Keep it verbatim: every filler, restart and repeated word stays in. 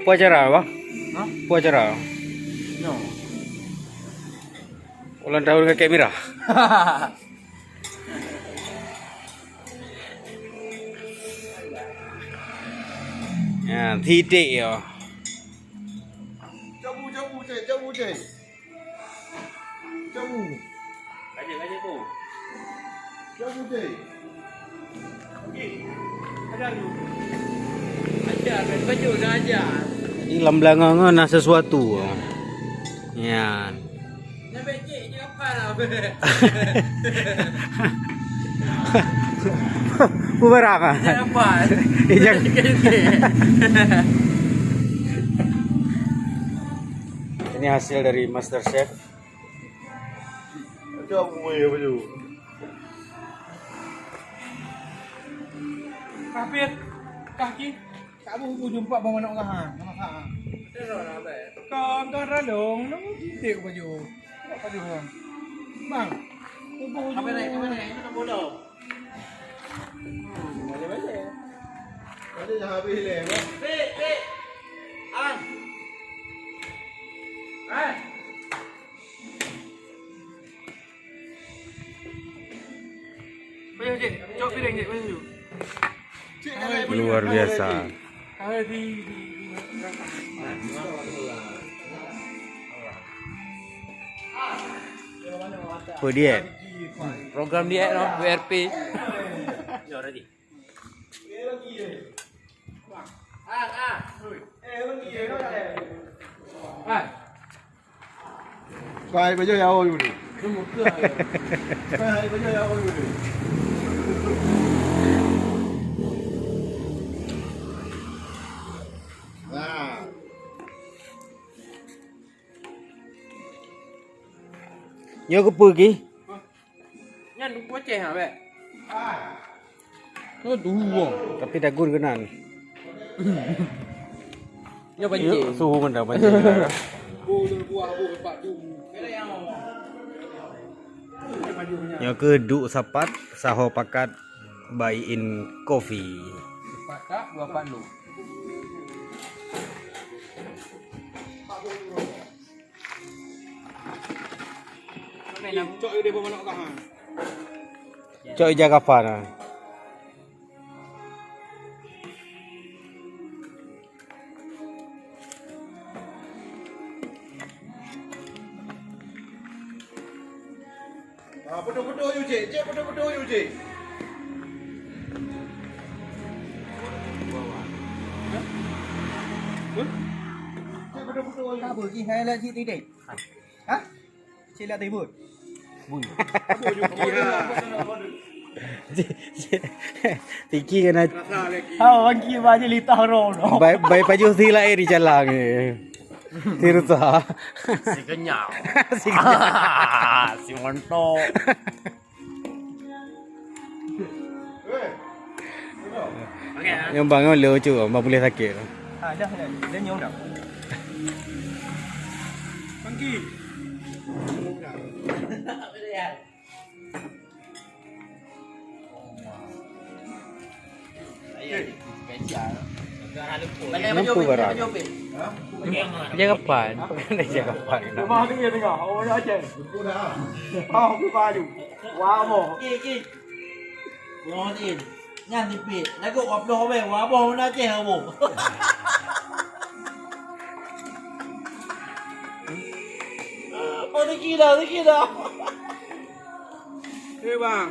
Peue acara, Bang? Hah? Peue acara? Nyoe. Ulang tahun kakek Mira. Ya, titik ya. Cabu, cabu, cek, cabu, cek. Cabu. Raja, raja tu. Cabu, cek. Okey. Ajar tu. Ajar, main baju dah ajar. Jadi lam beulangong na sesuatu. Nyan. Nyampe cek je apa lah. Mubarak ah. Cek apa? Eh, jangan. Ini hasil dari Master Chef. Macam apa ya baju? Kapit, kaki, tak boleh jumpa bang manok gahan, nama kah? Kan kan ralong, nama titik baju. Tak baju bang. Bang, tubuh apa naik, apa naik? Ini nak bodoh. Balik, balik. Balik dah habis leh, bang. Pik, pik. An. An. Payah, cik. Cok piring, cik. Payah, cik. Luar biasa. Kawai di, di, di, di. Apa dia? Program dia, no? W R P. Yo, ready. Hai. Kai baju ya oi ni. Kai baju ya oi ni. Nah. Nyoe keupeue gih? Nyan duku Aceh ha, bek. Oh, duo. Tapi dagun keunan. Nyoe pancing. Suhu mana pancing? Nyoe keuh duek sapat, saho pakat, buy in coffee. Pakat dua pat lu. Cok ideh bawah manok kah, ha? Cok ija kafan, ha. Ah, peuduek-peuduek yue, cek. Cek, peuduek-peuduek yue, cek. Cek, peuduek-peuduek yue. Apa, jih hai lagi titik? Hah? Cek lihat ribut. Bui. Tiki kena. Ha, orang kira aja litah roh. Bai, bai paju si lain di jalan ni. Si rusa. Si kenyal. Si kenyal. Si montok. Nyumbang ngon le ucu, bang boleh sakit. Ah, dah, dah. Dah nyong dah. Pangki. Nampu barang. Jaga pan. Bukan jaga pan. Rumah tu dia tengah. Orang Aceh. Ah, aku baru. Wah, mo. Nyan tipék, lagoe wak bloh bèe, wak boh na Aceh boh. Oh, teuki dah, teuki dah. Eh, bang.